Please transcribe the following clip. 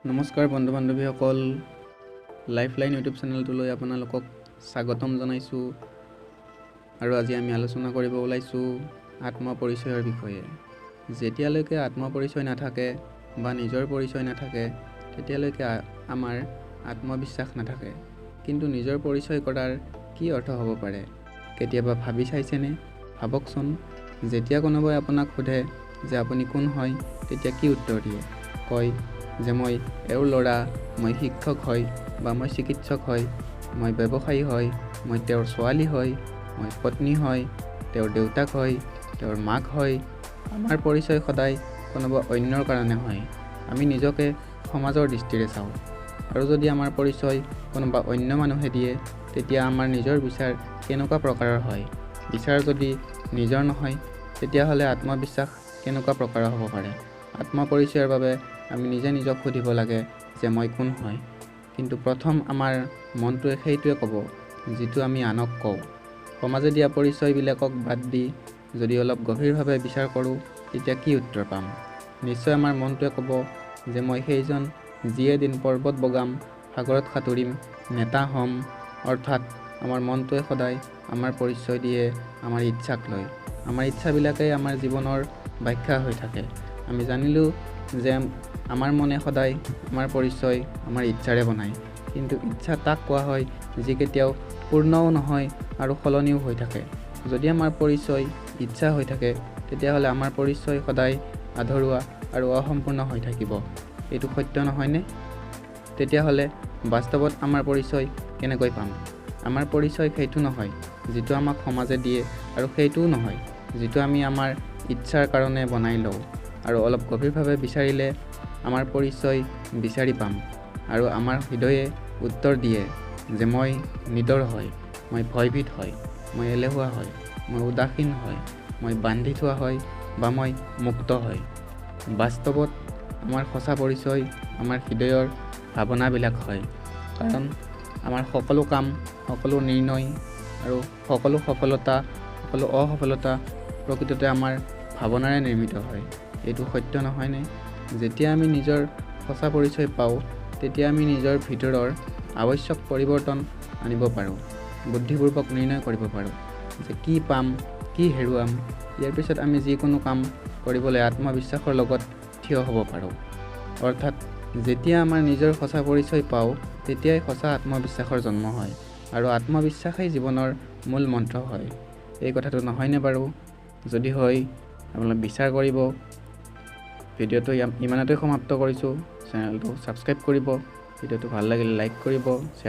নমস্কাৰ বন্ধু বান্ধৱীসকল, life line YouTube চেনেলটোলৈ আপোনালোকক স্বাগতম জনাইছোঁ। আৰু আজি আমি আলোচনা কৰিব ওলাইছোঁ আত্মপৰিচয়ৰ বিষয়ে। যেতিয়ালৈকে আত্মপৰিচয় নাথাকে বা নিজৰ পৰিচয় নাথাকে, তেতিয়ালৈকে আমাৰ আত্মবিশ্বাস নাথাকে। কিন্তু নিজৰ পৰিচয় কৰাৰ কি অৰ্থ হ'ব পাৰে, কেতিয়াবা ভাবি চাইছেনে? ভাবকচোন, যেতিয়া কোনোবাই আপোনাক সোধে যে আপুনি কোন হয়, তেতিয়া কি উত্তৰ দিয়ে? কয় যে মই এওঁৰ ল'ৰা, মই শিক্ষক হয় বা মই চিকিৎসক হয়, মই ব্যৱসায়ী হয়, মই তেওঁৰ ছোৱালী হয়, মই পত্নী হয়, তেওঁৰ দেউতাক হয়, তেওঁৰ মাক হয়। আমাৰ পৰিচয় সদায় কোনোবা অন্যৰ কাৰণে হয়। আমি নিজকে সমাজৰ দৃষ্টিৰে চাওঁ। আৰু যদি আমাৰ পৰিচয় কোনোবা অন্য মানুহে দিয়ে, তেতিয়া আমাৰ নিজৰ বিচাৰ কেনেকুৱা প্ৰকাৰৰ হয়? বিচাৰ যদি নিজৰ নহয়, তেতিয়াহ'লে আত্মবিশ্বাস কেনেকুৱা প্ৰকাৰৰ হ'ব পাৰে? আত্মপৰিচয়ৰ বাবে আমি নিজে নিজক সুধিব লাগে যে মই কোন হয়। কিন্তু প্ৰথম আমাৰ মনটোৱে সেইটোৱে ক'ব যিটো আমি আনক কওঁ। সমাজে দিয়া পৰিচয়বিলাকক বাদ দি যদি অলপ গভীৰভাৱে বিচাৰ কৰোঁ, তেতিয়া কি উত্তৰ পাম? নিশ্চয় আমাৰ মনটোৱে ক'ব যে মই সেইজন যিয়ে এদিন পৰ্বত বগাম, সাগৰত সাঁতুৰিম, নেতা হ'ম। অৰ্থাৎ আমাৰ মনটোৱে সদায় আমাৰ পৰিচয় দিয়ে আমাৰ ইচ্ছাক লৈ। আমাৰ ইচ্ছাবিলাকেই আমাৰ জীৱনৰ ব্যাখ্যা হৈ থাকে। আমি জানিলোঁ যে আমাৰ মনে সদায় আমাৰ পৰিচয় আমাৰ ইচ্ছাৰে বনায়। কিন্তু ইচ্ছা তাক কোৱা হয় যি কেতিয়াও পূৰ্ণও নহয় আৰু সলনিও হৈ থাকে। যদি আমাৰ পৰিচয় ইচ্ছা হৈ থাকে, তেতিয়াহ'লে আমাৰ পৰিচয় সদায় আধৰুৱা আৰু অসম্পূৰ্ণ হৈ থাকিব। এইটো সত্য নহয়নে? তেতিয়াহ'লে বাস্তৱত আমাৰ পৰিচয় কেনেকৈ পাম? আমাৰ পৰিচয় সেইটো নহয় যিটো আমাক সমাজে দিয়ে, আৰু সেইটোও নহয় যিটো আমি আমাৰ ইচ্ছাৰ কাৰণে বনাই লওঁ। আৰু অলপ গভীৰভাৱে বিচাৰিলে আমাৰ পৰিচয় বিচাৰি পাম। আৰু আমাৰ হৃদয়ে উত্তৰ দিয়ে যে মই নিডৰ হয়, মই ভয়ভীত হয়, মই এলেহুৱা হয়, মই উদাসীন হয়, মই বান্ধি থোৱা হয় বা মই মুক্ত হয়। বাস্তৱত আমাৰ সঁচা পৰিচয় আমাৰ হৃদয়ৰ ভাৱনাবিলাক হয়। কাৰণ আমাৰ সকলো কাম, সকলো নিৰ্ণয় আৰু সকলো সফলতা, সকলো অসফলতা প্ৰকৃততে আমাৰ ভাৱনাৰে নিৰ্মিত হয়। এইটো সত্য নহয়নে? যেতিয়া আমি নিজৰ সঁচা পৰিচয় পাওঁ, তেতিয়া আমি নিজৰ ভিতৰৰ আৱশ্যক পৰিৱৰ্তন আনিব পাৰোঁ, বুদ্ধিপূৰ্বক নিৰ্ণয় কৰিব পাৰোঁ যে কি পাম, কি হেৰুৱাম। ইয়াৰ পিছত আমি যিকোনো কাম কৰিবলৈ আত্মবিশ্বাসৰ লগত থিয় হ'ব পাৰোঁ। অৰ্থাৎ যেতিয়া আমাৰ নিজৰ সঁচা পৰিচয় পাওঁ, তেতিয়াই সঁচা আত্মবিশ্বাসৰ জন্ম হয়। আৰু আত্মবিশ্বাসেই জীৱনৰ মূল মন্ত্ৰ হয়। এই কথাটো নহয়নে বাৰু? যদি হয়, আপোনালোকে বিচাৰ কৰিব। ভিডিঅ'টো ইমানতে সমাপ্ত কৰিছোঁ। চেনেলটো ছাবস্ক্ৰাইব কৰিব, ভিডিঅ'টো ভাল লাগিলে লাইক কৰিব, শ্বেয়াৰ